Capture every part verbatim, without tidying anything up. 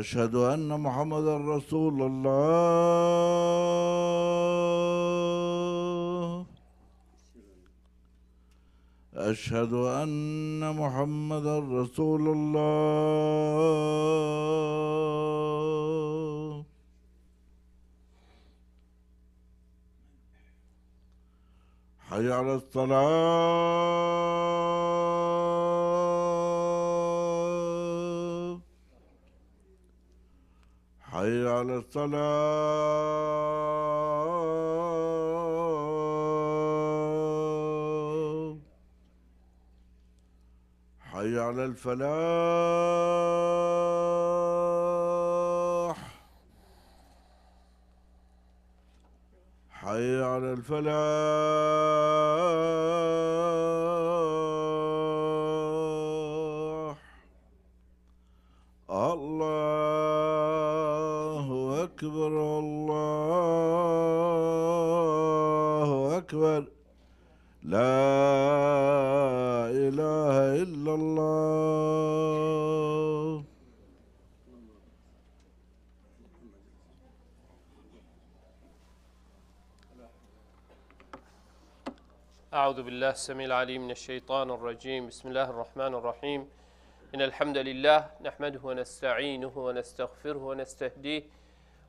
أشهد أن محمدا رسول الله. أشهد أن محمدا رسول الله. حي على الصلاة. حي على الصلاة. حي على الفلاح. حي على الفلاح. الله أكبر، الله أكبر. لا إله إلا الله. أعوذ بالله السميع العليم من الشيطان الرجيم. بسم الله الرحمن الرحيم. إن الحمد لله نحمده ونستعينه ونستغفره ونستهديه،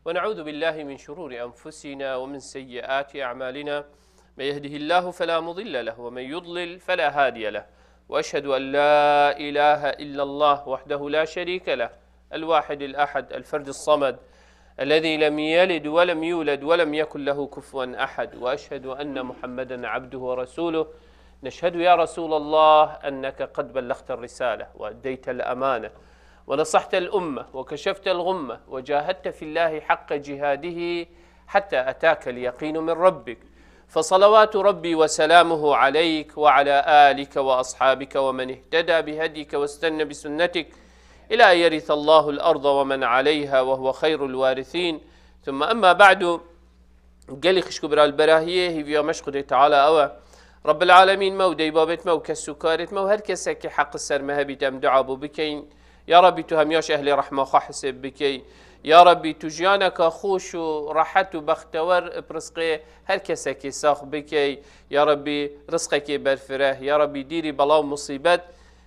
ونعوذ بالله من شرور أنفسنا ومن سيئات أعمالنا. من يهده الله فلا مضل له، ومن يضلل فلا هادي له. وأشهد أن لا إله إلا الله وحده لا شريك له، الواحد الأحد، الفرد الصمد، الذي لم يلد ولم يولد ولم يكن له كفوا أحد. وأشهد أن محمدا عبده ورسوله. نشهد يا رسول الله أنك قد بلغت الرسالة وأديت الأمانة ونصحت الأمة وكشفت الغمة وجاهدت في الله حق جهاده حتى أتاك اليقين من ربك، فصلوات ربي وسلامه عليك وعلى آلك وأصحابك ومن اهتدى بهديك واستنى بسنتك إلى أن يرث الله الأرض ومن عليها وهو خير الوارثين. ثم أما بعد، Gelî xişk û bira li berahiyê, hîviya me ji Xwedê Teala ew e. Rebbil Alemîn me û deybabêt me û kes û karêt me û her kesekî heq li ser me hebît em dua bo bikeyin. Ya Rabbî tu hemiya ji ehlê rehma xwe hisêb bikey. Ya Rabbî tu jiyaneka xweş û rehet û bextewer bi rizqê her kesekî sax bikey. Ya Rabbî rizqekê berfireh. Ya Rabbî dîrî bela û musîbet.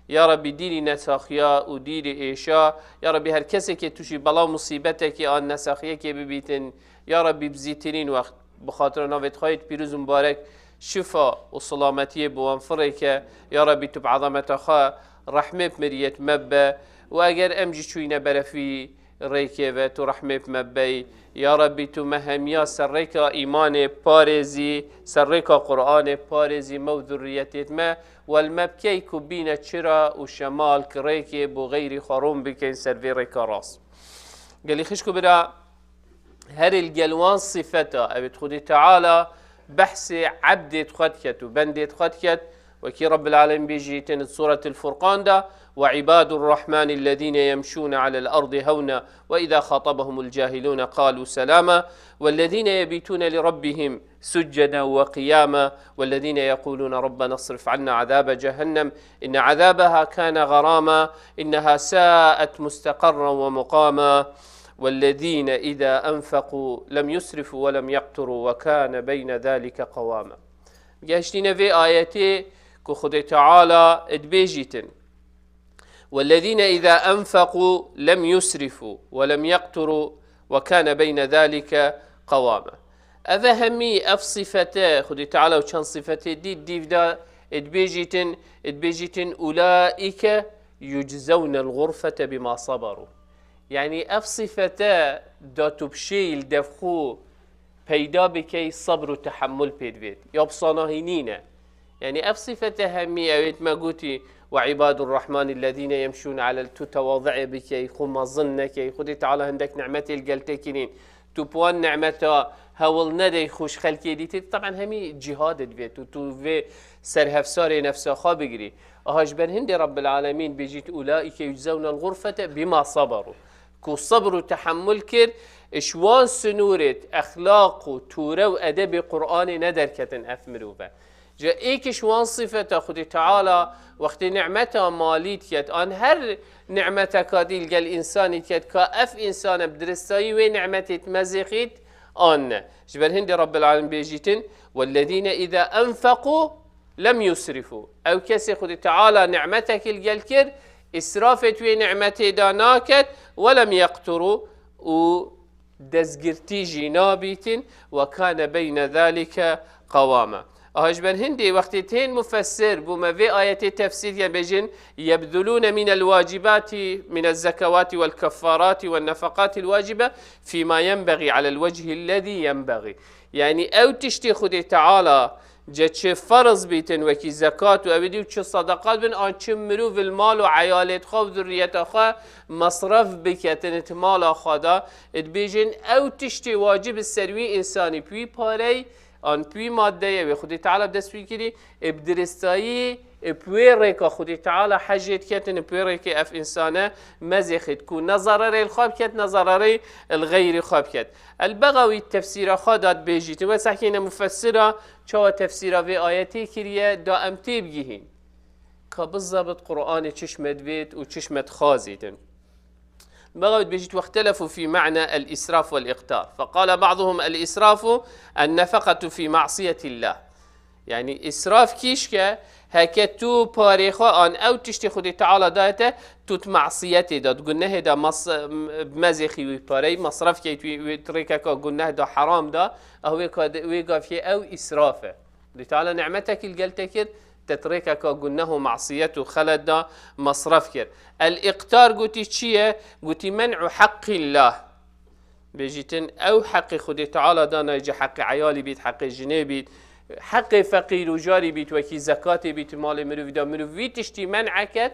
Ya Rabbî dîrî nesaxiya û dîrî êşa. Ya Rabbî her kesekê tu jî bela û musîbetekê an nesaxiyekê bibîtin. Ya Rabbî bi zîtirîn wext bi xatira navê xwe yê pîroz û mibarek şifa û silametiyê bi wan firêke. Ya Rabbî tu bi ezameta xwe rehmê bi miriyêt me bibe û eger em jî çûyîne berefî rêkê ve tu rehmê bi me bibey. Ya Rabbî tu me hemiya ser rêka îmanê parêzî, ser rêka Qur'anê parêzî me û zurriyetêt me wel me bikey ku bîne çira û şemal ki rêkê bo xeyrî xwe rûn bikeyn ser vê rêka rast. Gelî xişk û bira, herî li gel wan sifeta, ew ê Xwedê Teala behsê ebdê xwe diket û bendê xwe diket, wekî Rebbil Alemîn bêjîtin di Sûretil Furqan de, وعباد الرحمن الذين يمشون على الأرض هونا وإذا خاطبهم الجاهلون قالوا سلاما والذين يبيتون لربهم سجدا وقياما والذين يقولون ربنا اصرف عنا عذاب جهنم إن عذابها كان غراما إنها ساءت مستقرا ومقاما والذين إذا أنفقوا لم يسرفوا ولم يقتروا وكان بين ذلك قواما. Gehiştîne vê ayetê ku Xwedê Teala dibêjîtin, والذين إذا أنفقوا لم يسرفوا ولم يقتروا وكان بين ذلك قواما. Eve hemî ev sifete, Xwedê Teala û çend sifetê dî dîv de dibêjîtin, dibêjîtin, أولئك يجزون الغرفة بما صبروا. Yanî ev sifete da tu bi şêyî li dev xwe peyda bikey sebr û tehemmul pê divêt. Ya bi sanahî nîne. Yanî ev sifete hemî ewêt me gotî, وعباد الرحمن الذين يمشون على ال-, tu tewazi'ê bikey, xwe mezin nekey, Xwedê Teala hindek nimetê li gel te kirîn. Tu bi wan nimeta hewl nedey xwe ji xelkê dîtî, teban hemî cîhad divêt û tu vê serhevsarê nefsa xwe bigirî. Aha ji ber hindê Rebbil Alemîn bêjît, أولئك يجزون الغرفة بما صبروا. Ku sebr û tehemmul kir, ji wan sinûrêt exlaq û tûre û edebê Qur'anê nederketin ev mirove. Ji êkiş wan sifeta Xwedê Teala wextê nimeta malî diket, an her nimeteka dî li gel însanî diket, ka ev însane bi diristayî wê nimetê dimezêxît an ne. Ji ber hindê Rabbil Alemin bêjîtin, "Wellezîne îza enfeqû lem yusrifû." Ew kesê Xwedê Teala nimetekî li gel kir, îsrafê di wê nimetê de naket, "Welem yeqturû", û destgirtî jî nabîtin, "Ve kane beyne zalike qawama." Aha, ji ber hindê wextê tên mufessir bû me vê ayetê tefsîr dikin bêjin, "Yebzulûne minel wacibati, minez zekawati vel keffarati vel nefaqati el wacibe fîma yenbegî alel wecihî lezî yenbegî." Yani ew tiştê Xwedê Teala ce çi ferz bîtin wekî zekat û ew dî û çi sadaqat bin, an çi mirov li mal û eyalê xwe û zurriyeta xwe mesref biketin di mala xwe de, dibêjin ew tiştê wacib li ser wî însanî bi wî parey an bi wî maddeyê wê Xwedê Teala bi dest wî kirî, ê bi diristayî, ê bi wê rêka Xwedê Teala hejê diketin, ê bi wê rêkê ev însane mezêxit ku ne zererê li xwe biket, ne zererê li xeyrî xwe biket. El-Bexawî tefsîra xwe da dibêjîtin, wê sehkîne mufessira çawa tefsîra vê ayetê kiriye, da em têbigihîn ka bizebit Qur'anê çi ji me divêt û çi ji me dixwazîtin. Bexawî dibêjît, "Wextelefû fî me'na el-îsraf wel-îqtar. Feqale ba'duhum el-îsrafu en-nefeqetu fî ma'siyetillah." Yani îsraf kîşke, heke tu parê xwe an ew tiştê Xwedê Teala daye te, tu di masiyetê de, di gunehê de mas-, mezêxî wî parey, masraf key tu wî di rêkeka guneh de, heram de, ew wê ka-, wê gaviyê ew îsraf e. Xwedê Teala nimetekî li gel te kir, te di rêkeka guneh û masiyet û xelet de masraf kir. El-îqtar gotî çi ye? Gotî men'u heqqillah. Bêjîtin ew heqê Xwedê Teala danayê, ji heqê eyalî bît, heqê jinê bît, heqê feqîr û jarî bît, wekî zekatê bît, malê mirovî da, mirov vî tiştî men'e ket,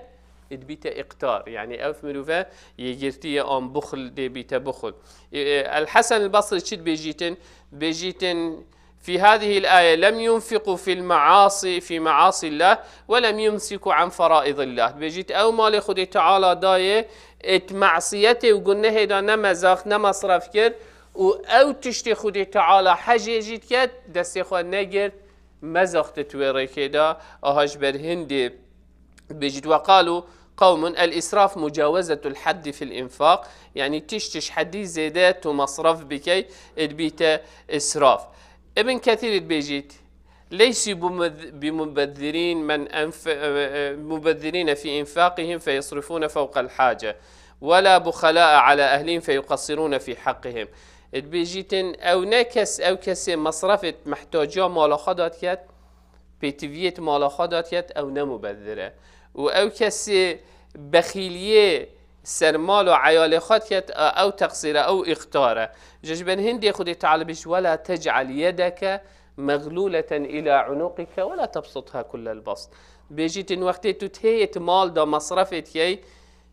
dibîte îqtar. Yani ev mirove yê girtiye an buxl dê bîte buxl. E, e, El-Hesen el-Basrî çi dibêjîtin? Dibêjîtin, "Fî hâzihîl âye lem yunfiqû fîl me'asî, fî me'asîllah ve lem yumsikû an feraîdillah." Dibêjît ew malê Xwedê Teala dayê, ê di masiyetê û gunehê de ne mezax, ne masraf kir û ew tiştê Xwedê Teala hejê jî diket, destê xwe negirt, mezax di wê rêkê de, aha ji ber hindê dibêjît, "Ve qalû qewmun el-îsraf mucawezetul heddi fil-infaq." Yani tişt ji hedî zêde tu masraf bikey, dibîte îsraf. Ibn Kethîr dibêjît, "Leysû bimubezirîn men enf-, e, e, mubezzirîne fî infaqihim feyusrifûne fewqel hace, wela buxelâe ala ehlihim feyuqessirûne fî heqqihim." Dibêjîtin, ew ne kes, ew kesê mesrefê mehtaciya mala xwe da diket, pêtiviyê mala xwe da diket, ew ne mubezzir e. Û ew kesê bexîliyê ser mal û eyalê xwe diket, ew teqsîr e, ew îqtar e. Ji, ji ber hindê Xwedê Teala bêjît, "Wela tec'el yedeke meglûleten îlâ unûqike wela tebsutha kullel bast." Bêjîtin wextê tu têyê ti mal da mesrefê dikey,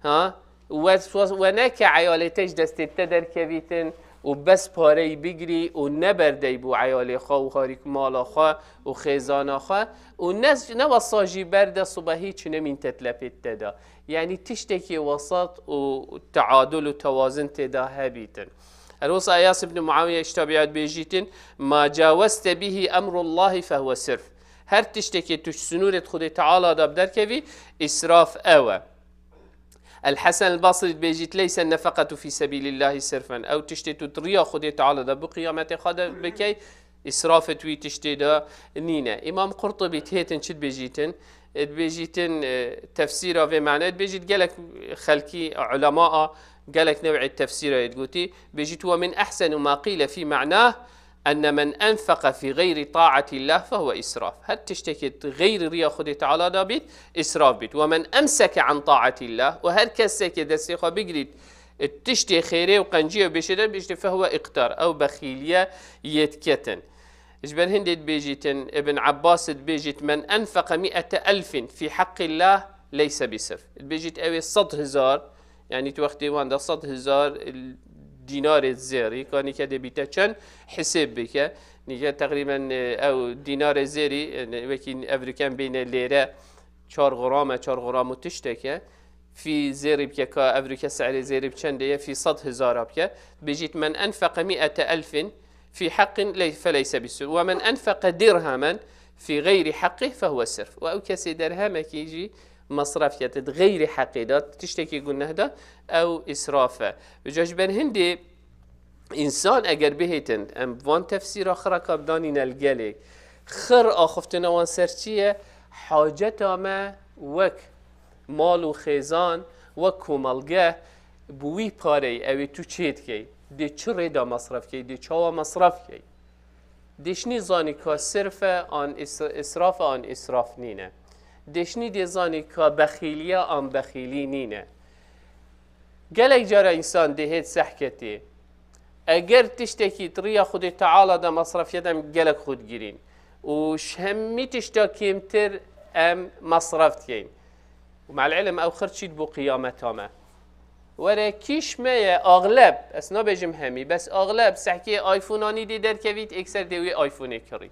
ha? We, we neke eyalê te ji destê te derkevîtin û bes pareyî bigirî û neberdey bo eyalê xwe û harîk mala xwe û xêzana xwe û ne, ne wesa jî berde sibehî çi nemîn te di lepê te de. Yani tiştekî wesat û teadul û tewazin tê de hebîtin. Her wisa Eyas ibn Muawiye ji tabiat bêjîtin, "Ma cawezte bihi emrullahi fehuve sirf." Her tiştekê tu ji sinûrê Xwedê Teala de bi derkevî, îsraf ew e. El-Hesen el-Basrî dibêjît, "Leyse nefeqetu fî sebîlîllahî sirfen." Ew tiştê tu di riya Xwedê Teala de bi qiyametê xwe de bikey, îsrafê tu wî tiştê de nîne. Îmam Qurtubî têtin çi dibêjîtin? Dibêjîtin, e, tefsîra vê mane, dibêjît gelek xelkî, ulema a, gelek new'ê tefsîra yê digotî. Bêjît, "Ve min ehsenu ma qîle fî me'nah, enne men enfeqe fî gayri taatillah fehuve israf." Her tiştekê xeyrî riya Xwedê Teala da bît, israf bît. "Ve men emseke an taatillah", û her kesekê destê xwe bigirît, e, tiştê xêrê û qenciyê û bêşê de biştê fehuve îqtar. Ew bexîliye yê diketin. Ji ber hindê dibêjîtin, Ibn Abbas dibêjît, "Men enfeqe mi'ete elfin fî heqqillah leyse bi sirf." Dibêjît, ew ê sed hezar, yani tu wextê wan de sed hezar dînarê zêrî, ka nîke dê bîte çend, hisêb bike. Nîke teqrîben, e, ew dînarê zêrî, e, wekî evriken bêne lêre çar gram e, çar gram û tişteke. Fî zêrî bike, ka evriken se'rê zêrî bi çendê ye, fî sed hezara bike. Bêjît, "Men enfeqe mi'ete elfin fî heqqin ley-, feleyse bi sirf. Ve men enfeqe dirhemen Fî xeyrî heqî fehuwe sirf. Û ew kesê derhemekî jî mesref kete di xeyrî heqê de, tiştekî guneh de, ew îsraf e. Vêca ji ber hindê însan eger bihêtin, em van tefsîra xiraka bidanîne li gelê. Xir axiftina wan ser çi ye? Haceta me wek mal û xêzan, wek komelgeh, bi wî pareyê ew ê tu çê dikey. Dê çi rê de mesref key, dê çawa mesref key? Dê şinî zanî ka sirf e an îs-, îsraf e an îsraf nîne. Dê şinî dê zanî ka bexîlî ye an bexîlî nîne. Gelek cara însan dê hêt sehketê. Eger tiştekî di riya Xwedê Teala de mesref ye, em gelek xwe digirîn. Û ji hemî tişta kêmtir em mesref dikeyn. Û me'el îlm ew xir çît bû qiyameta me. Were kîş me ye, axleb, ez nabêjim hemî, bes axleb sehkê iPhone-anî dê derkevît, êkser dê wê iPhone-ê kirî.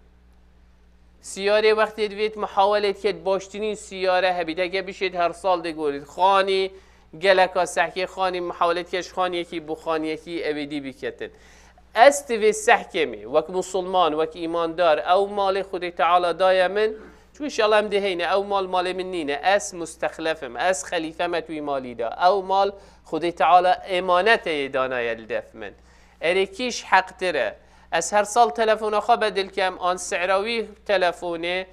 Siyarê wextê divêt muhawelê diket, baştirîn siyare hebît, heke bişêt her sal dê gorît. Xanî, geleka sehkê xanî muhawelê diket, ji xaniyekî bo xaniyekî ew ê dî biketin. Ez divê sehkê me, wek musulman, wek îmandar, ew malê Xwedê Teala daye min, çû înşallah em dê heyne, ew mal malê min nîne, ez mustexlef im, ez xelîfe me tu wî malî de, ew mal Xwedê Teala êmanetê yê danaye li def min. Erê kîş heqtir e? Ez her sal telefona xwe bedil kem, an sera wî telefonê,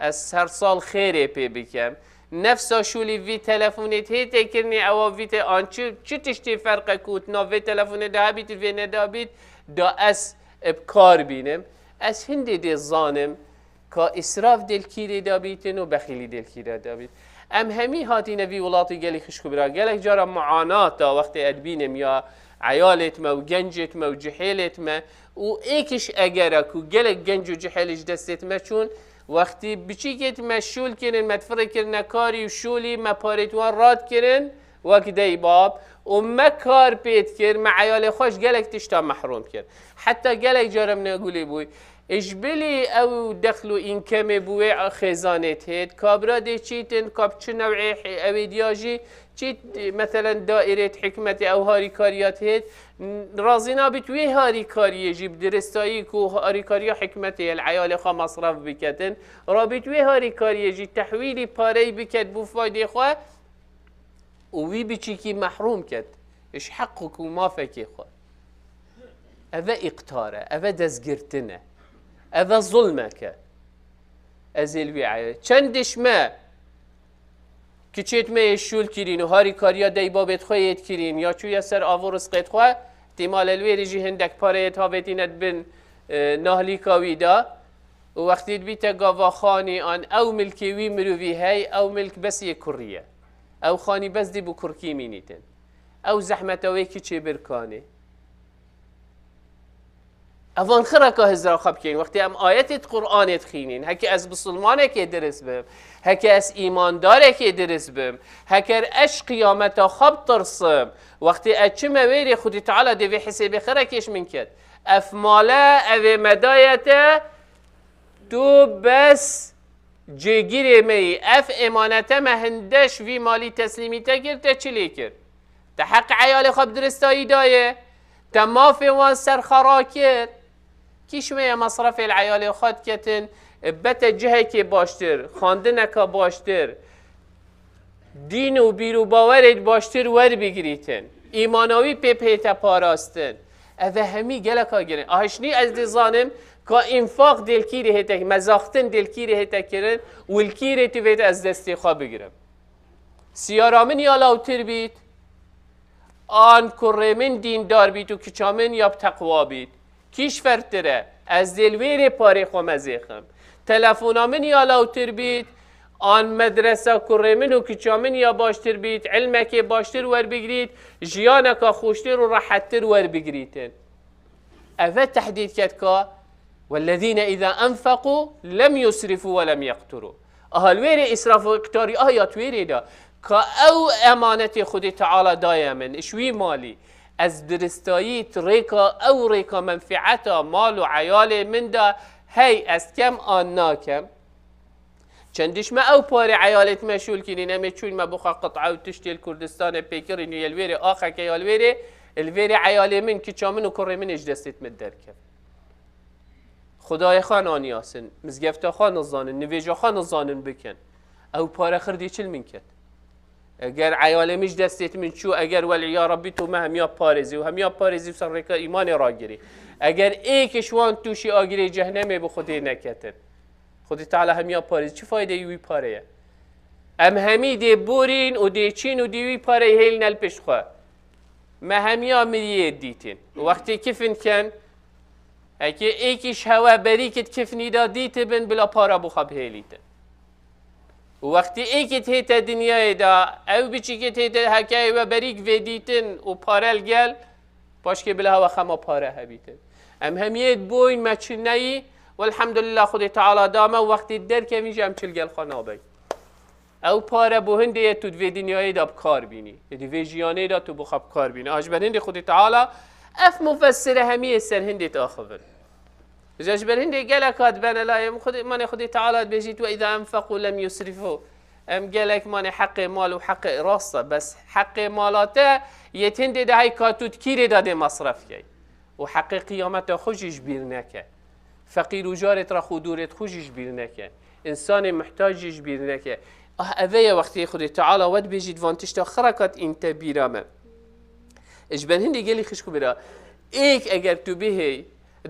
ez her sal xêrê pê bikem. Nefsa şûlî vî telefonê hê tê kirinê, ewa vî te an çi, çi tiştê ferq e ku tu nav vê telefonê de hebît, vê nedabît, da ez bi kar bînim. Ez hindê dê zanim ka îsraf dê li kîrê de bîtin û bexîlî dê li kîrê de bît. Em hemî hatîne vî welatî gelî xişk û bira. Gelek cara muanata wextê ez dibînim ya eyalêt me û gencêt me û cihêlêt me û êkiş egera ku gelek genc û cihêlî ji destêt me çûn, wextî biçîkêt me şûl kirin, me difirê kirine karî û şûlî, me parêt wan rad kirin, wek dey bab û me kar pê dikir, me eyalê xwe ji gelek tişta mehrûm kir. Heta gelek cara min gulî bûy. Ji bilî ew dexl û înkemê bi wê xêzanê têt, kabira dê çîtin, ka bi çi newê he-, ew ê diya jî çît, meselen daîrêt hikmetê ew harîkariya têt, razî nabît wê harîkariyê jî bi diristayî ku harîkariya hikmetê ye li eyalê xwe mesref biketin, rabît wê harîkariyê jî tehwîlî pareyî biket bo faydê xwe, û wî biçîkî mehrûm ket ji heq û mafekê xwe. Eve îqtar e, eve destgirtin e, eve zulmek e. Ez ê li wî eye. Çend diş me, kiçêt me yê şûl kirîn û harîkariya dey babêt xwe yêt kirîn, ya çûye ser av û rizqêt xwe, tîmale li wêrî jî hindek pareyêt havêtîne dibin, e, nahlîka wî de. Û wextî dibîte gava xanî an ew milkê wî mirovî hey, ew milk bes yê kurî ye. Ew xanî bes dî bi kurkî mînîtin. Ew zehmeta wê kiçê birkanê. Evan xireka hizra xwe bikeyn. Wextê em ayetê di Qur'anê dixînîn, heke ez bisilmanekê dirist bim, heke ez îmandarekê dirist bim, heker ez qiyameta xwe bitirsim, wextê ez çime wêrê Xwedî Teala dê vê hisêbê xirekê ji min ket. Ev male, evê me daye te, tu bes cêgirê me yî. Ev êmanete me hinde ji vî malî teslîmî te kir, te çi lê kir? Te heq eyalê xwe bi diristayî daye? Te mafê wan ser xwe rakir? Kîş me ye mesrefê li eyalê xwe diketin, bete cihekê baştir, xwendineka baştir, dîn û bîr û bawerêt baştir werbigirîtin, îmana wî pê bihête parastin. Ev e hemî geleka girin. Aşnî ez dizanim ka înfaq dê li kîrê hête, mezaxtin dê li kîrê hête kirin û li kîrê tu vêt ez destê xwe bigirim. Siyara min ya lawtir bît, an kurê min dîndar bît û kiça min ya bi teqwa bît. Kîş fertir e? Ez dê li wêrê parê xwe mezêxim. Telefona min ya lawtir bît, an medresa kurê min û kiça min ya baştir bît, ilmekê baştir werbigirît, jiyaneka xweştir û rehettir werbigirîtin. Eve tehdîd ket ka, "Wellezîne îzâ enfeqû lem yusrifû ve lem yeqturû." Aha, li wêrê îsraf û îqtarî, aha ya tu wêrê de. Ka ew emanetê Xwedê Teala daye min, ji wî malî. Ez diristayî di rêka, ew rêka menfieta mal û eyalê min de hey ez dikem an nakem. Çend diş me ew parê eyalêt me şûl kirîn, em ê çûn me bixwe qit'a û tiştê li Kurdistanê pêkirîn û yê li wêrê axeke ya li wêrê, li vêrê eyalê min, kiça min û kurê min ê ji destêt min derkevin. Xwedayê xwe naniyasin, mizgefta xwe nizanin, nivêja xwe nizanin bikin. Ew pare xirdî çil min ket. Eger eyalê min ji destê min çû, eger welîya Rabbî tu me hemiya parêzî û hemiya parêzî û ser rêka îmanê ragirî. Eger êk ji wan tûşî agirê cehnemê bi Xwedê neketin. Xwedê Teala hemiya parêzî, çi faydeyî wî pareye? Em hemî dê borîn û dê çîn û dê wî pareyê hêlîne li pişt xwe. Me hemiya miriyê dîtin. Wextê kifin ken, heke êkî ji hewe berîkit kifnî de dîtibin, bila para bo xwe bihêlîtin. Û wextê êkit hête dinyayê de, ew biçîkit hête heke we berîk vê dîtin û pare li gel, paşkê bila hewe xema pare hebîtin. Em hemiyê boyîn me çi neyî, welhamdulillah Xwedê Teala da me, wextê derkevîn jî em çi li gel xwe nabeyn. Ew pare bo hindê ye tu di vê dinyayê de bi kar bînî. Ê di vê jiyanê de tu bo xwe bi kar bînî. A ji ber hindê Xwedê Teala ev mufessire hemiyê ser hindê diaxivin. Ji ji ber hindê gelek hat bene la em Xwedê, manê Xwedê Teala dibêjît, "Ve îza enfeqû lem yusrifû." Em gelek manê heqê mal û heqê rast e, bes heqê mala te yê hindê de hey ka tu di kîrê de dê mesref key. Û heqê qiyameta xwe jî ji bîr neke. Feqîr û jarêt re xwe dûrêt xwe jî ji bîr neke. Însanê muhtac jî ji bîr neke. Ah, eve ye wextê Xwedê Teala we dibêjît van tişta xirakat în te bîra me. Ji ber hindê gelî xişk û bira, êk eger tu bihêy,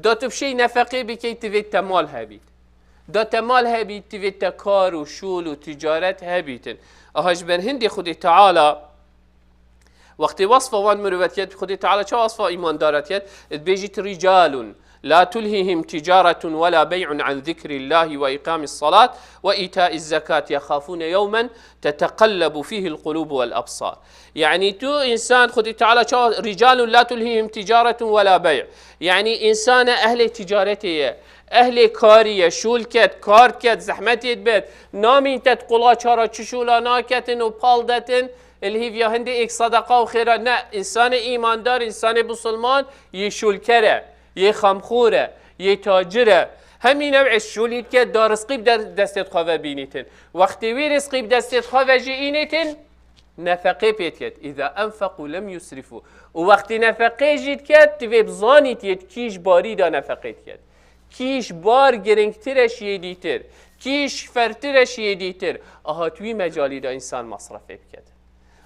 da tu bişêy nefeqê bikey, tivê te mal hebît. Da te mal hebît, tivê te kar û şûl û ticaret hebîtin. Aha ji ber hindê Xwedê Teala wextê wasfa wan mirov diket, Xwedê Teala çawa wasfa îmandara diket? Dibêjît, "Ricalun la tulhihim ticaretun wela bey'un an zikrillahi ve iqamis salat ve itaiz zekat yexafune yewmen teteqellebu fihil qulubu vel absar." Yani tu însan, Xwedê Teala çawa, "Ricalun la tulhihim ticaretun wela bey'." Yani însane ehlê ticaretê ye, ehlê karî ye, şûl ket, kar ket, zehmetê dibet, namîn te di qula çara çi şûla naketin û pal detin, Li hîviya hindê êk sedeqa û xêra ne, însanê îmandar, însanê bisilman yê şûlker e, yê xemxor e, yê tacir e. Hemî newê şûlî dike da rizqî bi der-, destê xwe ve bînîtin. Wextê wî rizqî bi destê xwe ve jî înîtin, nefeqê pê diket. Îza enfeqû lem yusrifû. Û wextê nefeqê jî diket, divê bizanît yê di kîj barî de nefeqê diket. Kîj bar giringtir e ji yê dîtir. Kîj fertir e ji yê dîtir. Aha tu wî mecalî de însan mesrefê biket.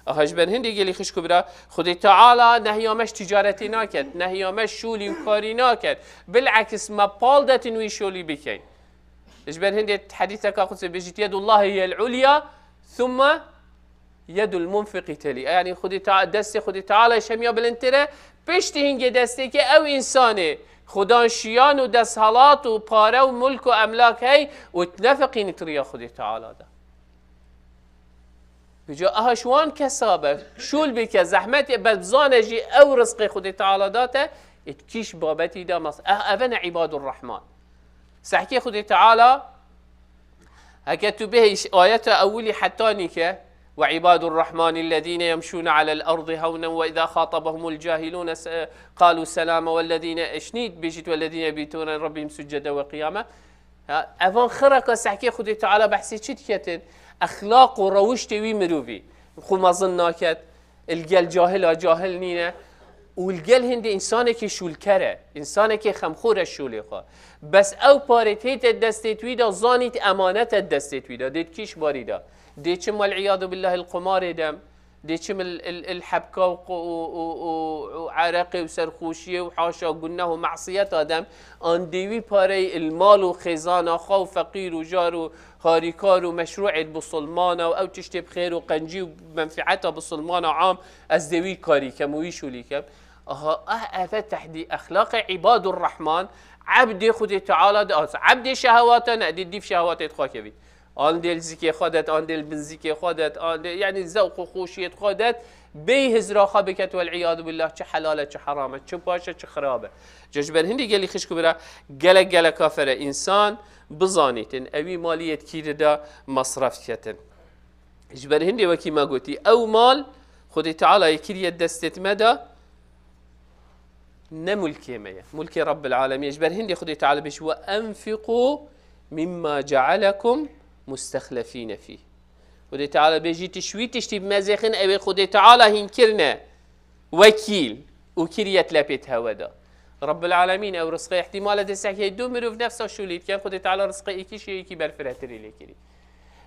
Aha ji ber hindê gelî xişk û bira, Xwedê Teala nehiya me ji ticaretê naket, nehiya me şûlî û karî naket. Bilekis me pal detin wî şûlî bikeyn. Ji ber hindê hedîseka qudsî bêjît, "Yedullahi yel ulya, thumme yedul munfiqî telî." Yani Xwedê Teala, destê Xwedê Teala ji hemiya bilindtir e. Piştî hingê destê ke ew însanê Xudan şiyan û desthilat û pare û mulk û emlak hey û nefeqînît riya Xwedê Teala de. Vêca aha ji wan kesa be, şûl bike, zehmetê be, bizane jî ew rizqê Xwedê Teala date, êt kîş babetî de mas-, eh, eve ne îbadur Rehman. Sehkê Xwedê Teala, heke tu bihê ayeta ewilî heta nîke, "Ve îbadur Rehmanî lezîne yemşûne alel erdî hewnen ve izâ xatabehumul cahilûne se-, qalû selâme ve lezîne", eşnît bêjît, "Ve lezîne yebîtûne rabbihim succeden ve qiyâme." Ha, evan xiraka sehkê Xwedê Teala behsê çi diketin? Exlaq û rewiştê wî mirovî. Xwe mezin naket, li gel cahila cahil nîne. Û li gel hindê însanekî şûlker e, însanekî xemxor e şûlê xwe. Bes ew parê tête destê wî de, zanît emanet e destê wî de, dê di kîş barî de. Dê çim wel'iyadu billahî li qumarê de, dê çim il, il, il hebka û qu-, û, û, û, û ereqê û serxoşiyê û haşa guneh û mesiyeta de, an dê wî parey il mal û xêzana xwe û feqîr û jar û harîkar û meşrû'ê bisilmana û ew tiştê bi xêr û qencî û menfieta bisilmana am, ez dê wî karî kem û wî şûlî kem. Aha, eh, eve tehdî exlaqê îbadur Rehman, ebdê Xwedê Teala de, az ebdê şehewata ne, dê dîv şehewatê xwe kevît. An dê li zikê xwe det, an dê li bin zikê xwe det, an dê, yani zewq û xweşiyê xwe det, bêyî hizra xwe biket, wel'iyadu billah, çi helal e, çi heram e, çi baş e, çi xirab e. Ca ji ber hindî gelî xişk û bira, gelek gelek kafir e. Însan bizanîtin, ewî maliyê di kîrê de mesref diketin. Ji ber hindê wekî me gotî, ew mal Xwedê Teala yê kiriye destê me de, ne mulkê me ye. Mulkê Rabbil Alemîn ye. Ji ber hindê Xwedê Teala bêjî, "Ve enfiqû mimma cealekum mustexlefîne fîh." Xwedê Teala bêjî, "Tişt wî tiştî bi me zêxin, ew ê Xwedê Teala hîn kirine wekîl û kiriye lepê hewe de." Rabbil Alemîn ew rizqê ihtimale dê sehkê du mirov nefsa şûlî dikin, Xwedê Teala rizqê êkî şê êkî berfirehtirî lê kirî.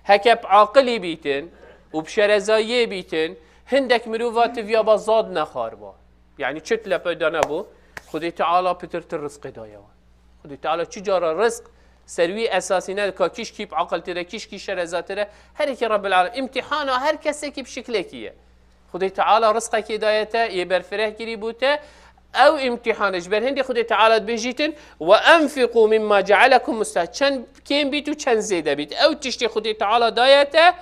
Heke bi aqilî bîtin û bi şerezayiyê bîtin, hindek mirova tiviya ba zad nexwar ba. Yani çi tile peyda nebû, Xwedê Teala pitirtir rizqê daye wan. Xwedê Teala çi cara rizq ser wî esasî ne, ka kîşkî bi aqiltir e, kîşkî şerezattir e, her yekê Rabbil Alem. Îmtîhana her kesekî bi şiklekî ye. Xwedê Teala rizqekê daye te, yê berfireh kirî bû te, ew îmtîhan e. Ji ber hindê Xwedê Teala dibêjîtin, "Ve enfiqû mimma cealekum mustah." Çend kêm bît û çend zêde bît. Ew tiştê Xwedê Teala daye te,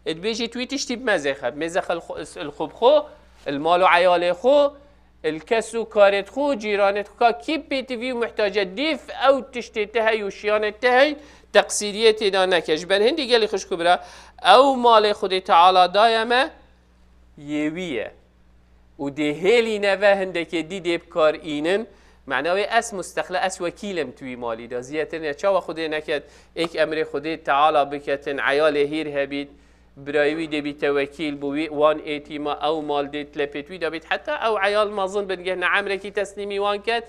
dibêjît wî tiştî bi mezêxe. Mezêxe li xwe, li xwe bi xwe, li mal û eyalê xwe, li kes û karê xwe, cîranê xwe, ka kî pêtivî û muhtac e, dîf ew tiştê te hey û şiyanê te hey, teqsîriyê têda neke. Ji ber hindê gelî xwişk û bira, ew malê Xwedê Teala daye me, yê wî ye. Û dê hêlî neve hindekê dî dê bi kar înin. Mena wê ez mustexle, ez wekîl im tu wî malî de. Ziyetrin ya çawa Xwedê neket, êk emrê Xwedê Teala biketin, eyalê hîr hebît, birayê wî dê bîte wekîl, bi wî wan êtîma ew mal dê tlepê wî de bît. Heta ew eyal mezin bin geh ne emrekî teslîmî wan ket,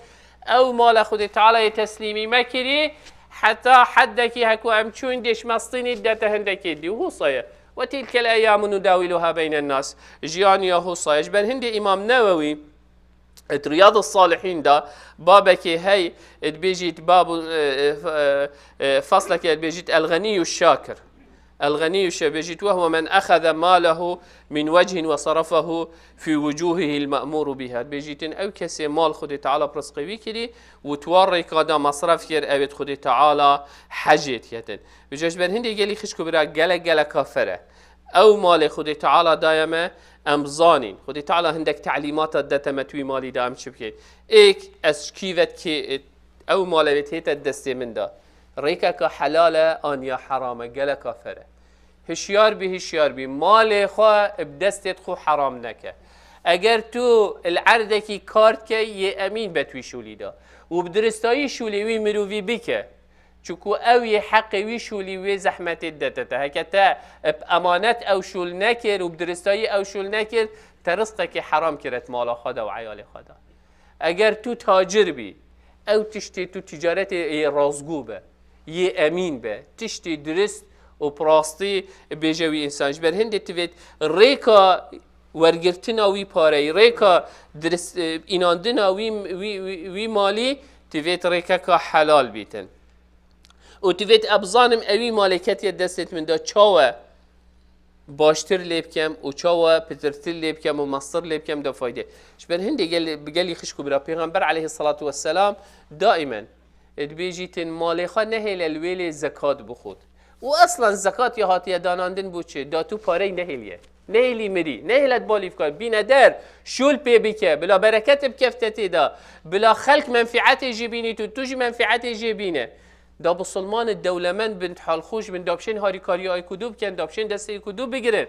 ew mala Xwedê Teala yê teslîmî me kirî, heta heddekî heku em çûn dêşmestînî dete hindekê dî û husa ye. "Ve tilkel eyyamu nudawiluha beynen nas." Jiyan ya husa ye. Ji ber hindê Îmam Newewî, et Riyadus Salihîn da babekê hey, dibêjît babu, e, e, e, e, faslekê dibêjît El-Ğeniyyu Şakir. El-Ğeniyyu Şakir dibêjît, "Ve huve men exeze malehu min vecihin ve sarafehu fi vucuhihil me'muru biha." Dibêjîtin ew kesê mal Xwedê Teala bi rizqê wî kirî û tuwa rêka da mesref kir, ewêt Xwedê Teala hecê diketin. Vêca ji ber hindê gelî xişk û bira gelek gelek kafer e. Ew malê Xwedê Teala daye me, em zanîn. Xwedê Teala hindek telîmata dete me tu wî malî de em çi bikeyn. Êk, ez ji kî ve dikê, ew malê wê tête destê min de. Rêkeka helal e, an ya heram e, geleka fer e. Hişyar bî, hişyar bî. Malê xwe bi destê xwe heram neke. Eger tu li erdekî kar dikey, yê emîn be tu wî şûlî de. Û bi diristayî şûlê wî mirovî bike. Çunku ew yê heqê wî şûlî wê zehmetê didete te. Heke te bi emanet ew şûl nekir û bi diristayî ew şûl nekir, te rizqekê heram kir et mala xwe de û eyalê xwe de. Eger tu tacir bî, ew tiştê tu ticaretê yê rastgû be, yê emîn be, tiştê dirist û bi rastî bêje wî însan. Ji ber hindê tivêt rêka wergirtina wî pareyî, rêka dirist, e, înandina wî, wî, wî, wî malî tivêt rêkeka helal bîtin. Û tivêt ez bizanim ewî malê ketiye destê min de çawe baştir lê bikem û çawa pitirtir lê bikem û mestir lê bikem da fayde. Ji ber hindê gel-, bi gelî xişk û bira Pêxember aleyhisselatu vesselam daimen dibêjîtin malê xwe nehêle li wê lê zekat bixwit. Û eslan zekat ya hatiye danandin bû çi? Da tu parey nehêliye. Nehêlî mirî, nehêlet balî bikar, bîne der, şûl pê bike, bila bereket bikefte tê de, bila xelk menfietê jê bînî tu, tu jî menfietê jê bîne. Da bisilmanê dewlemend bin, halxûş bin, da bişên harîkariya êk û du bikin, da bişên destê êk û du bigirin.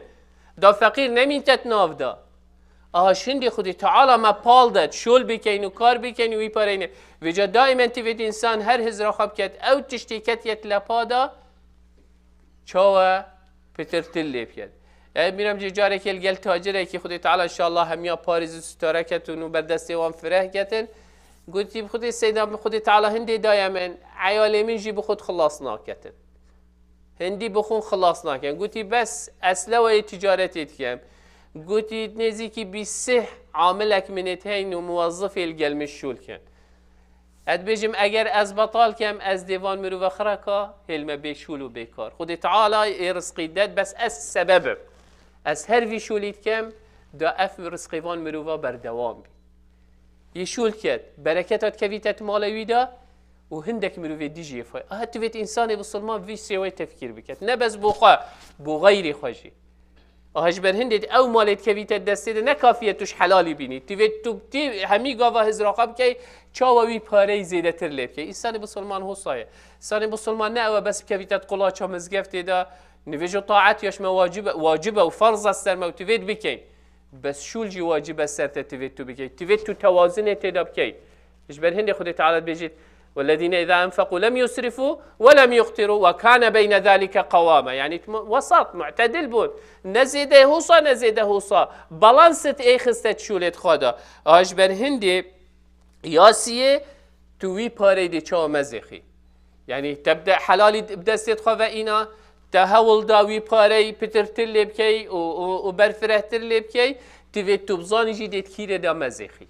Da feqîr nemîn te di nav de. Aha şindî Xwedê Teala me pal de, şol bikeyn û kar bikeyn û wî pareyne. Vêca daîmen tivêt însan her hizra xwe biket, ew tiştê ketiye di lepa de, çawa pitirtir lê biket. Ev mîrem jî carekê li gel tacirekî Xwedê Teala inşallah hemiya parêz û sitare ketin û ber destê wan fireh ketin. Gotî, "Bi Xwedê seyda, bi Xwedê Teala hindê daye min, eyalê min jî bi xwe xilas naketin. Hindî bi xwe xilas nakin." Gotî, "Bes ez leweyê ticaretê dikim." Gotî, "Nêzîkî bîst sih amilek min ê heyn û muwezzifê li gel min şûl kin." Ez dibêjim, eger ez betal kem, ez dê van mirove xireka hêlme bê şûl û bê kar. Xwedê Teala ê rizqî det, bes ez sebeb im. Ez her vî şûlî dikem, da ev rizqê van mirova berdewam bî. Yê şûl ket, bereketa dikevîte di malê wî de û hindek mirovê dî jî yê fay. Aha, tu vêt însanê bisilman vî sêwayê tefkîr biket. Ne bes bo xwe, bo xeyrê xwe jî. Aha ji ber hindê ew malê dikevîte destê de ne kafî ye tu ji helalî bînî. Tu vê tu tî hemî gava hizra xwe bikey, çawa wî pareyî zêdetir lê bikey. Însanê bisilman hosa ye. Însanê bisilman ne ew e bes bikevîte di qulaça mizgeftê de, nivêjo taet ya ji me wacib e, wacib e û ferz e ser me û tu vê dibikeyn. Bes şûl jî wacib e ser te tu vê tu bikey. Tu vê tu tewazinê tê de bikey. Ji ber hindê Xwedê Teala dibêjit, "Wellezîne izâ enfeqû lem yusrifû ve lem yuqtirû ve kâne beyne zâlike qewâme." Yanî tu mu-, wesat, mu'tedil bûn. Ne zêde hosa, ne zêde hosa. Balansit ê xiste şûlê xwe de. A ji ber hindê yasiyê, tu wî pareyê dê çawa mezêxî. Yanî te bi de-, helalî bi destê xwe ve îna, te hewl da wî pareyê pitirtir lê bikey û, û, û berfirehtir lê bikey, tu vê tu bizanî jî dê di kîrê de mezêxî.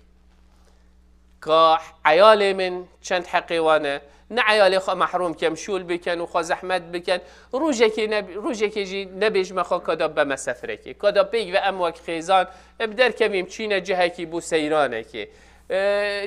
Ka eyalê min çend heqê wan e, ne eyalê xwe mehrûm kem, şûl bikin û xwe zehmet bikin. Rojekê ne, rojekê jî nebêjme xwe ka da beme sefirekê. Ka da pêk ve em wek xêzan, e, bi derkevîm çîne cihekî bû seyranekê. E,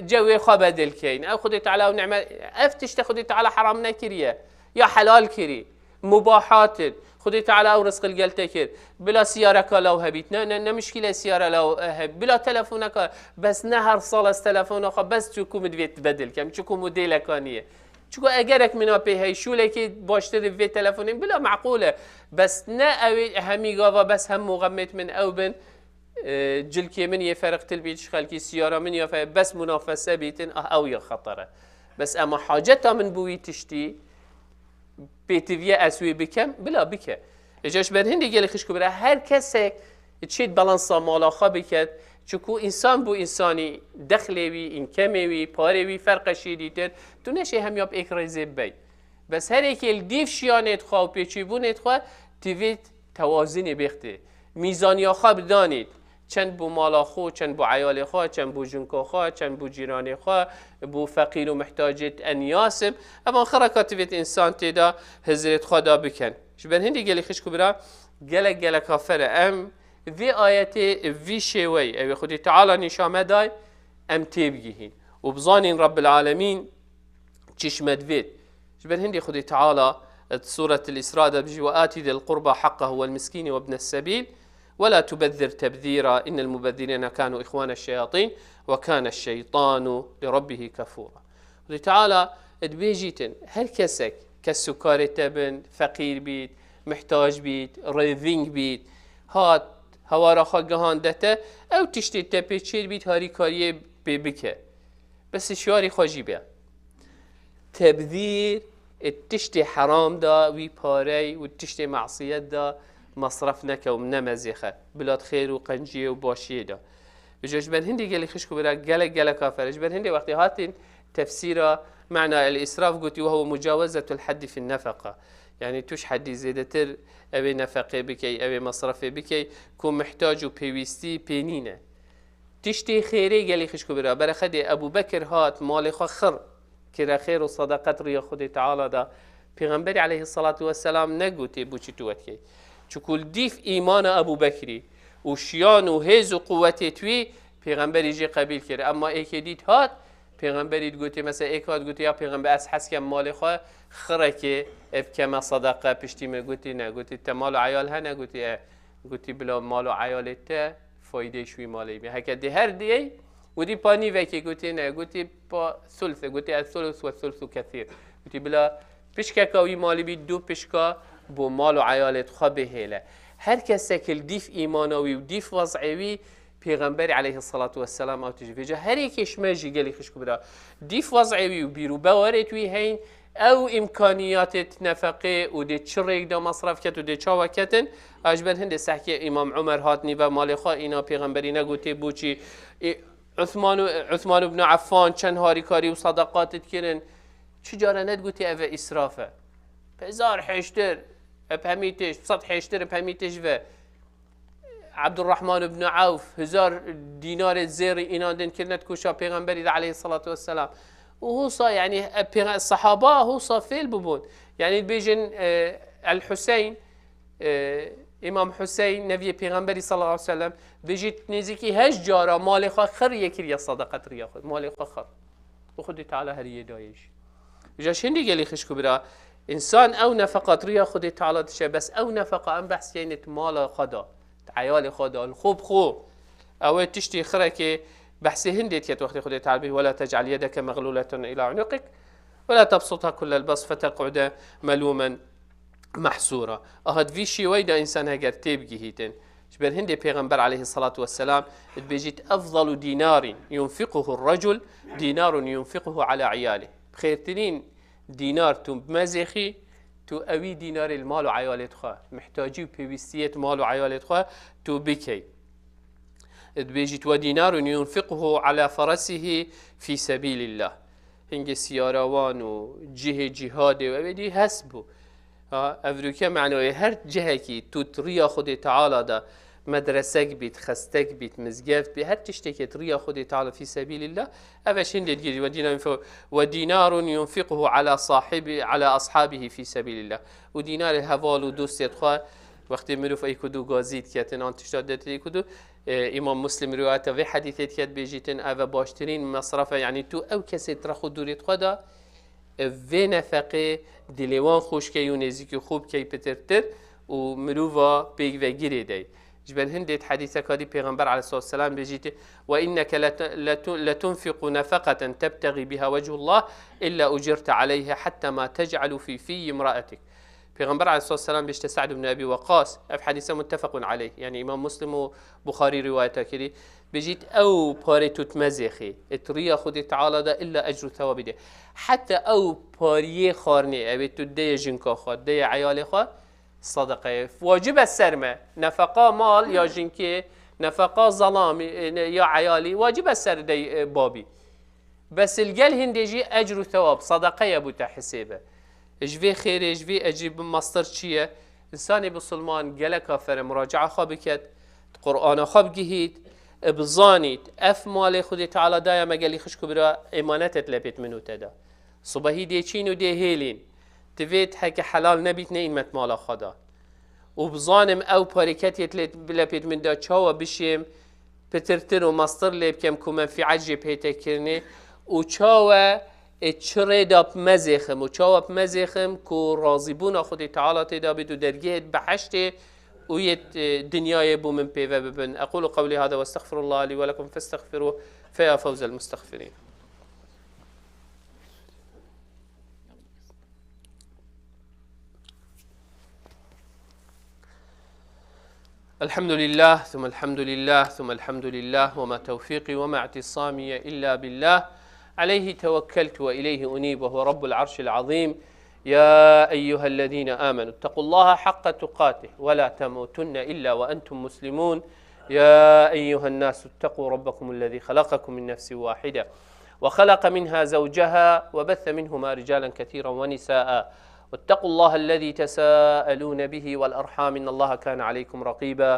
cewê xwe bedil keyn. Ew Xwedê Teala ew nîmet, ev tişte Xwedê Teala heram nekiriye. Ya helal kirî. Mubahat in. Xwedê Teala ew rizq li gel te kir. Bila siyareka law hebît. Ne, ne, ne mişkîle siyara law, e, hebît. Bila telefoneka. Bes ne her sal ez telefona xwe bes çiku min divê bedil kem. Çiku modêleka niye. Çiku egerek mina pê hey şûlekê baştir vê telefonê bila meqûl e. Bes ne ew ê hemî gava bes hem muxemmet min ew bin. E, cilkê min yê ferqtil bît ji xelkî, siyara min ya fe-, bes munafese bîtin, ah, ew ya xeter e. Bes ema haceta min bi wî tiştî pêtiviye ez wê bikem, bila bike. Îca ji ber hindê gelê xişk û bira, her kesek çêt balansa mala xwe biket, çiku însan bo însanî dexlê wî, înkemê wî, parê wî ferqe şî dîtir, tu neşê hemya bi êk rêzê bibey. Bes her êkê li dîv şiyanê xwe û pêçîbûnê xwe, tu vê tewazinê bêxtê. Mîzaniya xwe bidanît. Çend bo mala xwe, çend bo eyalê xwe, çend bo jinka xwe, çend bo cîranê xwe, bo feqîr û mihtacê enyas im. Evan xireka tu vê însan tê de hizrêt xwe da biken. Ji ber hindê gelê xişk û bira, gelek gelek afer e. Em vê ayetê, vî şêweyî, ew ê Xwedê Teala nîşa me day, em têbigihîn. Û bizanîn Rabbil Alemîn çi ji me divêt. Ji ber hindê Xwedê Teala di Sûretil Îsra de bijî, "Ve atî zil qurba haqqehu wel miskînî webnes sebîl, ve la tubezzir tebzîra, innel mubezzirîne kanu îxwaneş şeyatîn, ve kaneş şeytanu li rabbihî kefûra." Xwedê Teala dibêjîtin, her kesek, kes û karê te bin, feqîr bît, mihtac bît, rêving bît, hat, hewara xwe gihande te, ew tiştê te pê çêr bît, harîkariyê pê bike. Bes hişyarî xwe jî be. Tebzîr, e, tiştê heram da wî parey û tiştê masiyet da masraf neke û nemezêxe. Bila di xêr û qenciyê û başiyê da. Ji, ji ber hindê gelê xişk û bira gelek gelek afer e. Ji ber hindê wextê hatin tefsîra mena el-israf gotî, "Ve huve mucawezetul heddi fin nefeqa." Yanî tu ji heddî zêdetir ew ê nefeqê bikey, ew ê masrafê bikey, ku mihtac û pêwîstî pê nîne. Tiştê xêrê gelî xişk û bira. Berexedê Ebû Bekir hat, malê xwe xir kire xêr û sedeqet riya Xwedê Teala da. Pêxemberî aleyhisselatu vesselam negotê bo çi tu we dikey. Çiku li dîf îmana Ebû Bekirî û şiyan û hêz û quwetê twî Pêxemberî jê qebîl kir. Emma êkê dît hat, Pêxemberî digotê, mesela êk hat gotê, "Ya Pêxember, ez hez kem malê xwe xirekê ê bikeme sedeqe piştî min." Gotî, "Ne." Gotî, "Te mal û eyal hene?" Gotî, "E." Gotî, "Bila mal û eyalê te faydeyê ji wî malê bî. Heke dê her diyey, gotî pa nîvekê." Gotî, "Ne." Gotî, "Pa thulthe." Gotî, "El thuluth ve thulthu kethîr." Gotî, "Bila pişkeka wî malî bî, du pişka bo mal û eyalê xwe bihêle." Her kesek li dîf îmana wî û dîf wez'ê wî Pêxemberî aleyhisselatu vesselam ew tijî. Vêca her yekê ji me jî gelî xişk û bira dîf wez'ê wî û bîr û bawerê wî heyn, ew îmkaniyatê nefeqê û dê çi rêk de masraf ket û dê çawa ketin, a ji ber hindê sehkê Îmam Umer hat nîve malê xwe îna Pêxemberî negotê bo çi, e, Uthman û, Uthman ibn Affan çend harîkarî û sadaqat dikirin, çi cara nedigotê ev e îsraf e. Hezar hêştir, eb hemî tişt, sed hêştir eb hemî tişt ve. Abdurrahman ibn Awf, hezar dînarê zêrî înan din kirine di koşa Pêxemberî de aleyhissalatu vesselam. Û husa, yani, e, pêxe-, sahaba husa fêl bibûn. Yani, dibêjin, e, El Huseyn, e, Îmam Huseyn, neviyê Pêxemberî sallallahu aleyhi ve sellem, dibêjit nêzîkî heşt cara malê xwe xir yê kiriye sadaqet riya xwe. Malê xwe xir. Û Xwedê Teala heriyê dayê jî. Îja şindî gelî xişk û bira, însan ew nefeqat riya Xwedê Teala dişe, bes ew nefeqa em behs keyne di mala xwe da, di eyalê xwe da, li xwe bi xwe. Ew ê tiştî xirekê behsê hindê diket wextê Xwedê Teala bî, "Wela tec'al yedeke mexlûleten îla unuqik, wela tebsutha kullel best feteq'ude melûmen mehsûra." Aha, di vî şêweyî de însan heger têbigihîtin. Ji ber hindê Pêxember aleyhissalatu vesselam dibêjît, "Efdalu dînarîn yunfiquhu recul, dînarun yunfiquhu ala iyalih." Xêrtirîn dînar tu bimezêxî, tu ewî dînarê li mal û eyalê xwe, mihtacî û pêwîstiyê mal û eyalê xwe tu bikey. Dibêjît, "Ve dînarun yunfiquhu ala feresihi fî sebîlillah." Hingê siyara wan û cihê cîhadê û ev ê dî hest bû. Ha, evroke menoyê her cihekî tu di riya Xwedê Teala de, medresek bît, xestek bît, mizgeft bît, her tiştekê di riya Xwedê Teala fî sebîlillah, ev e şindê digirî, "Ve dînarun yunfiqu-, ve dînarun yunfiquhu ala sahibi, ala ashabihi fî sebîlillah." Û dînarê heval û dostê xwe, wextê mirov ey ku dû gazî diketin, an tişta detê ku dû, E, Îmam Muslim riwayeta vê hedîsê dike, dibêjîtin, ev e baştirîn mesref e, yanî tu ew kesê di rex û dûrê xwe de, e, vê nefeqê dilê wan xweş key û nêzîkî xwe bikey pitirtir û mirova pêk ve girê dey. Ji ber hindê di hedîseka dî Pêxember aleyhissalatu vesselam bêjîtê, "Ve inneke letu-, letu-, letunfiqu nefeqeten tebtexî biha wechullah illa ucirte aleyhe hatta ma tec'alu fî fî imraatik." Pêxember aleyhissalatu vesselam bêjte Sa'd ibn Ebî Weqqas, ev hedîse muttefequn aleyh, yanî Îmam Muslim û Buxarî riwayeta kirî, bêjît, ew parê tu dimezêxî, di riya Xwedê Teala de illa ecr û thewabî dê. Heta ew pariyê xwarinê, ew ê tu dideyê jinka xwe, dideyê eyalê xwe, sedeqe ye. Wacib e ser me. Nefeqa mal ya jinkê, nefeqa zelamî, e, ne, ya eyalî, wacib e ser dey, e, babî. Bes li gel hindê jî ecr û thewab, sedeqe ye bû te hisêbe. Ji vê xêrê, ji vê ecrî bi mestir çi ye? Însanê bisilman gelek afere muracaa xwe biket, di Qur'ana xwe bigihît, bizanît, ev malê Xwedê Teala daya me gelî xişk û bira, emanet e di lepêt min û te de. Sibehî dê çîn û dê hêlîn. Divêt heke helal nebît, neyîn me di mala xwe de. Û bizanim ew parê ketiye lê, bila pêt min de çawa bişêm, pitirtir û mestir lê bikem ku menfîet jê pê tê kirinê û çawa ê çi rê de bi mezêxim û çawa bi mezêxim ku razîbûna Xwedê Teala tê de bît û dergehê behiştê û yê, e, dinyayê bû min pê ve bibin. Eqûlu qewlî hada ve estexfirullah lî ve lekum festexfirûh fe ya fewzel mustexfirîn. الحمد لله، ثم الحمد لله، ثم الحمد لله، وما توفيقي وما اعتصامي إلا بالله، عليه توكلت وإليه أنيب، وهو رب العرش العظيم. يا أيها الذين آمنوا اتقوا الله حق تقاته ولا تموتن إلا وأنتم مسلمون. يا أيها الناس اتقوا ربكم الذي خلقكم من نفس واحدة وخلق منها زوجها وبث منهما رجالا كثيرا ونساء واتقوا الله الذي تساءلون به والأرحام إن الله كان عليكم رقيبا.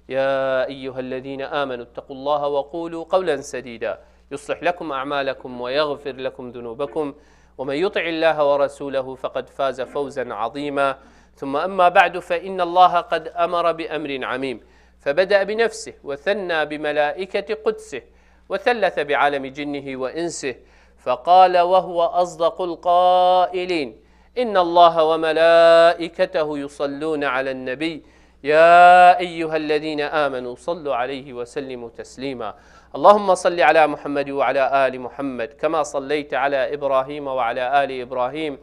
يا أيها الذين آمنوا اتقوا الله وقولوا قولا سديدا يصلح لكم أعمالكم ويغفر لكم ذنوبكم ومن يطع الله ورسوله فقد فاز فوزا عظيما. ثم أما بعد فإن الله قد أمر بأمر عميم فبدأ بنفسه وثنى بملائكة قدسه وثلث بعالم جنه وإنسه فقال وهو أصدق القائلين: إن الله وملائكته يصلون على النبي يا أيها الذين آمنوا صلوا عليه وسلموا تسليما. اللهم صل على محمد وعلى آل محمد كما صليت على إبراهيم وعلى آل إبراهيم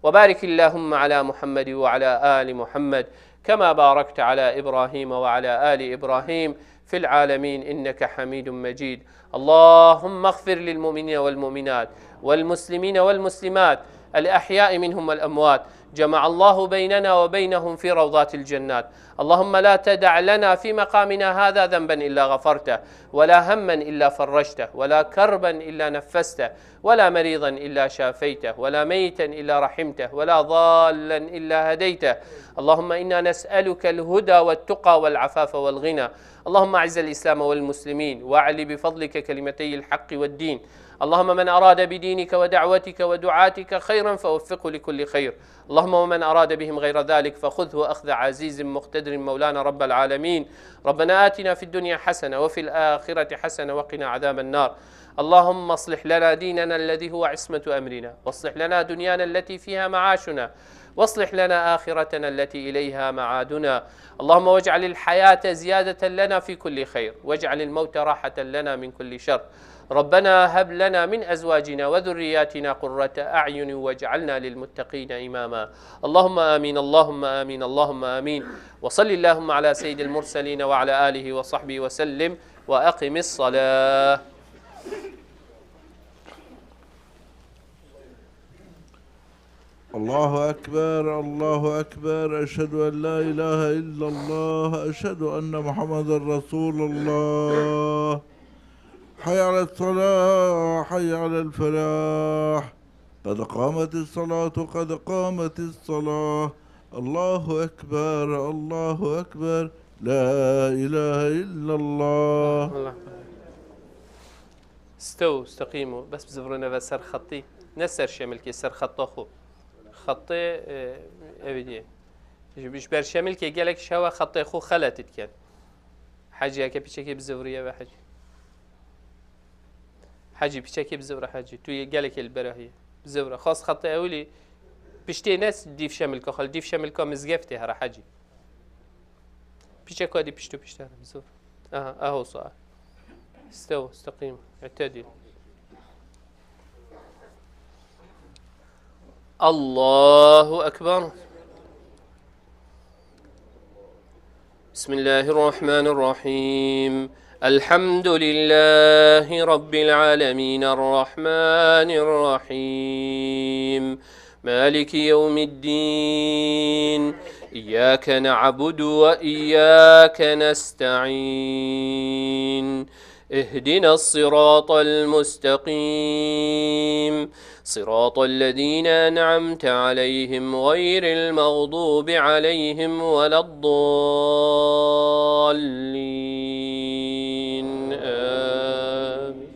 وبارك اللهم على محمد وعلى آل محمد كما باركت على إبراهيم وعلى آل إبراهيم في العالمين إنك حميد مجيد. اللهم اغفر للمؤمنين والمؤمنات والمسلمين والمسلمات الأحياء منهم والأموات. جمع الله بيننا وبينهم في روضات الجنات. اللهم لا تدع لنا في مقامنا هذا ذنبا إلا غفرته، ولا هما إلا فرجته، ولا كربا إلا نفسته، ولا مريضا إلا شافيته، ولا ميتا إلا رحمته، ولا ضالا إلا هديته. اللهم إنا نسألك الهدى والتقى والعفاف والغنى. اللهم أعز الإسلام والمسلمين، وأعل بفضلك كلمتي الحق والدين. اللهم من أراد بدينك ودعوتك ودعاتك خيرا فوفقه لكل خير. اللهم ومن أراد بهم غير ذلك فخذه أخذ عزيز مقتدر مولانا رب العالمين. ربنا آتنا في الدنيا حسنة وفي الآخرة حسنة وقنا عذاب النار. اللهم أصلح لنا ديننا الذي هو عصمة أمرنا، وأصلح لنا دنيانا التي فيها معاشنا، وأصلح لنا آخرتنا التي إليها معادنا. اللهم واجعل الحياة زيادة لنا في كل خير، واجعل الموت راحة لنا من كل شر. ربنا هب لنا من أزواجنا وذرياتنا قرة أعين واجعلنا للمتقين إماما. اللهم آمين، اللهم آمين، اللهم آمين. وصل اللهم على سيد المرسلين وعلى آله وصحبه وسلم. وأقم الصلاة. الله أكبر، الله أكبر، أشهد أن لا إله إلا الله، أشهد أن محمدا رسول الله. حي على الصلاة، حي على الفلاح. قد قامت الصلاة، قد قامت الصلاة. الله أكبر، الله أكبر، لا إله إلا الله. Allah. Stew, steqîm û bes bizivirine ve ser xettî. Ne ser şemilkê, ser xetta xwe. Xettê, e, evî diye. Ji, ji ber şemilkê gelek şewa xettê xwe xeletî dikin. Hecî, yeke piçekê biziviriye ve hecî. Hecî, piçekê bizivire hecî. Tu yê gelekê li berahiye. Bizivire. Xas xetê ewilî piştê ne dîv şemilka xwe, dîv şemilka mizgeftê here hecî. Piçeka dî pişt û pişt here bizivire. Aha, eho sae. Stew, steqîm, i'tedîl. الله أكبر. بسم الله الرحمن الرحيم. الحمد لله رب العالمين، الرحمن الرحيم، مالك يوم الدين، إياك نعبد وإياك نستعين، اهدنا الصراط المستقيم، صراط الذين أنعمت عليهم غير المغضوب عليهم ولا الضالين. آمين.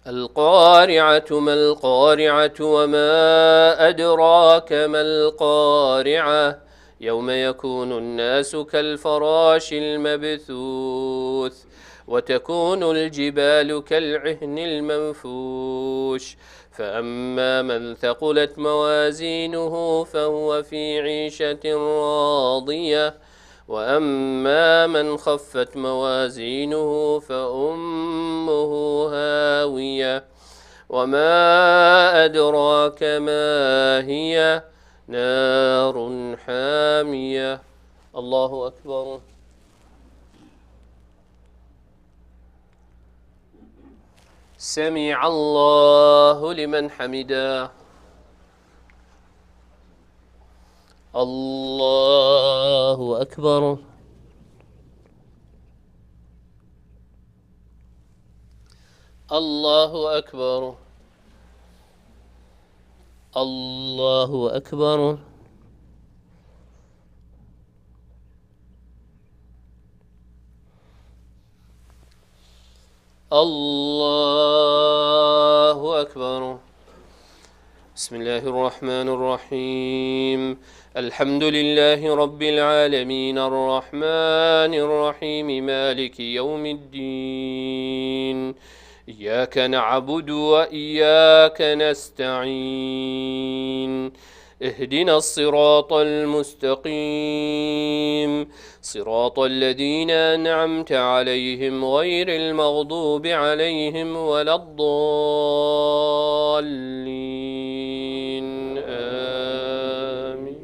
القارعة ما القارعة وما أدراك ما القارعة يوم يكون الناس كالفراش المبثوث وتكون الجبال كالعهن المنفوش فأما من ثقلت موازينه فهو في عيشة راضية وأما من خفت موازينه فأمه هاوية وما أدراك ما هي نار حامية. الله أكبر. سمع الله لمن حمده. الله أكبر. الله أكبر. الله أكبر. الله أكبر. بسم الله الرحمن الرحيم. الحمد لله رب العالمين، الرحمن الرحيم، مالك يوم الدين. إياك نعبد وإياك نستعين. اهدنا الصراط المستقيم، صراط الذين أنعمت عليهم غير المغضوب عليهم ولا الضالين. آمين.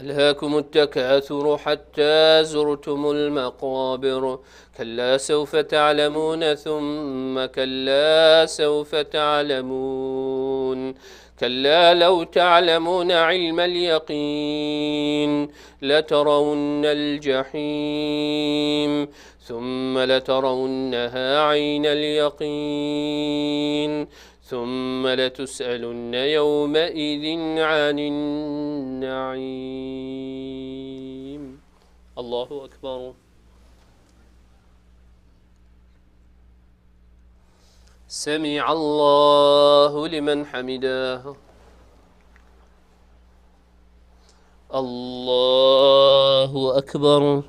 ألهاكم التكاثر حتى زرتم المقابر. كلا سوف تعلمون ثم كلا سوف تعلمون. كلا لو تعلمون علم اليقين لترون الجحيم ثم لترونها عين اليقين ثم لتسألن يومئذ عن النعيم. الله أكبر. سمع الله لمن حمده. الله أكبر.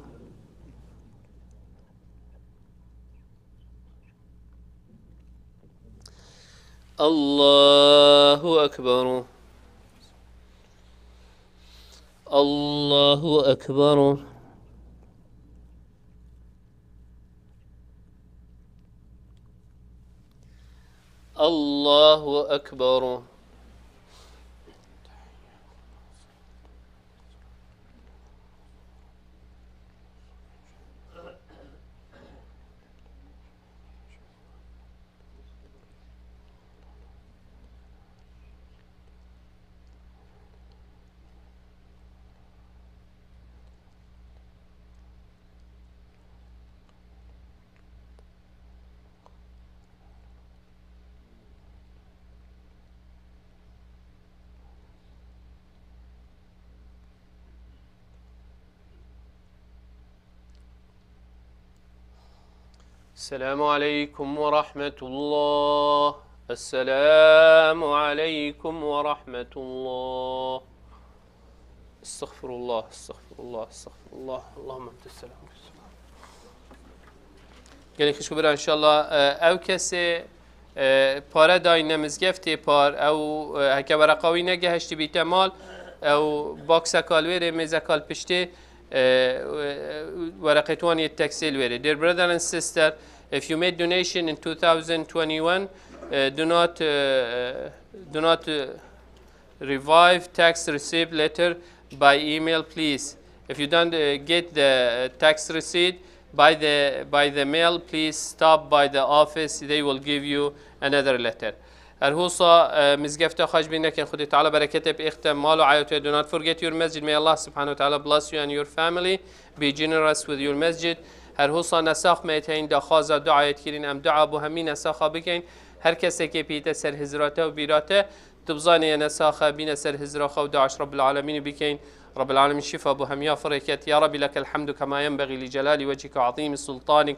الله أكبر. الله أكبر. الله أكبر. السلام عليكم ورحمة الله. السلام عليكم ورحمة الله. Estağfurullah, estağfurullah, estağfurullah. Allahümme entes selam. Gelin xişku bira, inşallah, e, ev kesê, e, pare dayne mizgeftê par, ew, e, heke wereqa wî negeheştî bîte mal, ew bokseka li wêrê, mêzeka li piştê, e, e, wereqê wan yê teksê li wêrê. Dear brother and sister, if you made donation in two thousand twenty-one, uh, do not, uh, do not, uh, revive tax receipt letter by email, please. If you don't, uh, get the, uh, tax receipt by the, by the mail, please stop by the office. They will give you another letter. Her husa, e, mizgefta xwe ji bîr nekin. Xwedê Teala bereketê bi êxte mal û eyatê. Do not forget your masjid. May Allah subhanahu wa ta'ala bless you and your family. Be generous with your masjid. Her husa nesax me heyîn daxwaza duayê dikirîn. Em dua bo hemî nesaxa bikeyn. Her kesekê pîte ser hizrate û bîrate. Tu bizanê ye nesaxe bîne ser hizra xwe û dua ji Rabbil Alemînî bikeyn. Rabbil Alemîn şifa bo hemiya firê ket. Ya Rabbi, lekel hamdu kema yenbegî li celali wecihika ve azîmi sultanik.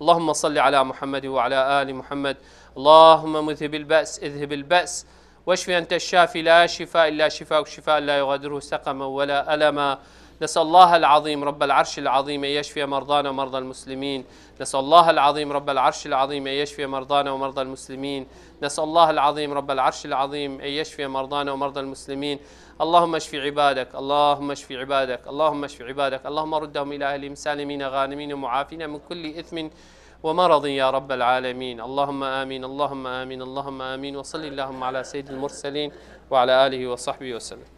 اللهم صل على محمد وعلى آل محمد. اللهم مذهب البأس، اذهب البأس. واشف أنت الشافي، لا شفاء إلا شفاؤك، شفاء لا يغادر سقما ولا ألما. نسأل الله العظيم رب العرش العظيم أن يشفي مرضانا ومرضى المسلمين. نسأل الله العظيم رب العرش العظيم أن يشفي مرضانا ومرضى المسلمين. نسأل الله العظيم رب العرش العظيم أن يشفي مرضانا ومرضى المسلمين. اللهم اشف عبادك، اللهم اشف عبادك، اللهم اشف عبادك. اللهم ردهم إلى أهلهم سالمين غانمين معافين من كل إثم ومرض يا رب العالمين. اللهم آمين، اللهم آمين، اللهم آمين. وصل اللهم على سيد المرسلين وعلى آله وصحبه وسلم.